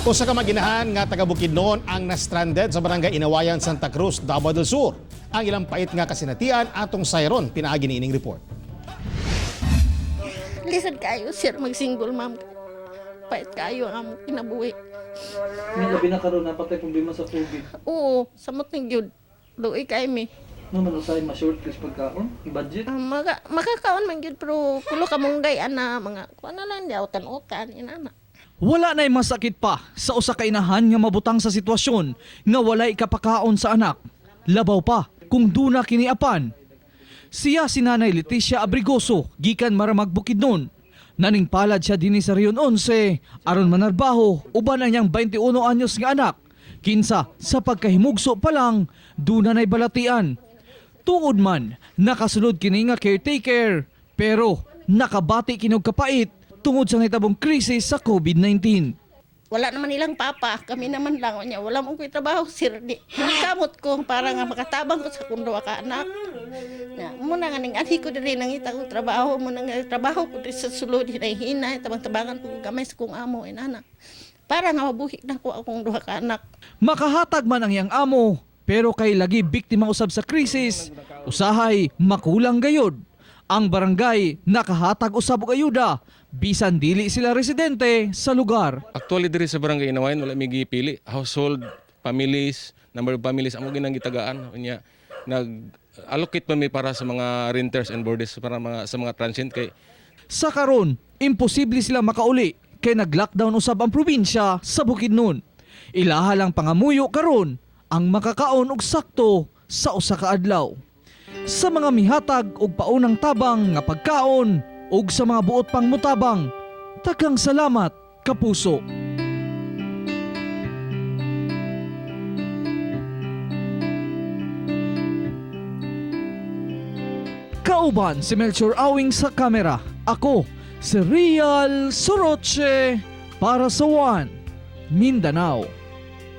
Usa ka mag-inahan nga taga Bukidnon ang na-stranded sa barangay Inawayan, Santa Cruz, Davao del Sur. Ang ilang pait nga kasinatian atong sayron pinaagi niining report. Lisod kayo, sir, mag-single mom. Pait kayo ang among kinabuhi. May labi na karon napatay problema sa COVID. Oo, samot ng gyud. Luoy kay mi. No man usay ma-short list pagkaon, budget. Ah, makakaon man gyud pero kulo ka munggay ana mga kuan na lang utan-utan inana. Wala na'y masakit pa sa usa ka inahan nga mabutang sa sitwasyon nga walay kapakaon sa anak. Labaw pa kung duna kini apan. Siya si Nanay Leticia Abrigoso gikan Maramag, Bukidnon. Naning palad siya dinhi sa Region 11 aron manarbaho uban ang iyang 21 anyos nga anak. Kinsa sa pagkahimugso pa lang duna na'y balatian. Tuod man, nakasulod kini nga caretaker pero nakabati kinog kapait tungod sa nahitabong krisis sa COVID-19. Wala naman ilang papa, kami naman lang niya. Wala mo ko'y trabaho, sir. Di, kamot ko para nga makatabang ko sa akong duha ka anak. Na, muna nga ning anhi ko diri nangita ko trabaho, muna nga trabaho ko diri sa sulod hinay-hinay, tabang-tabangan ko gamay sa kong amo inana. Para nga mabuhi na ko akong duha ka anak. Makahatag man ang iyang amo pero kay lagi biktima usab sa krisis, usahay makulang gayod. Ang barangay nakahatag usab og ayuda bisan dili sila residente sa lugar. Actually diri sa barangay Inawayan wala mi gipili household, families, number of families amo ginang gitagaan unya nag allocate pa mi para sa mga renters and boarders para mga sa mga transient kay Sa karon, imposible sila makauli kay nag-lockdown usab ang probinsya sa Bukidnon. Ilaha lang pangamuyo karon ang makakaon og sakto sa usa ka adlaw. Sa mga mihatag og paunang tabang nga pagkaon ug sa mga buot pang mutabang, tagang salamat kapuso. Kauban si Melchor Awing sa kamera. Ako, si Real Soroche para sa One Mindanao.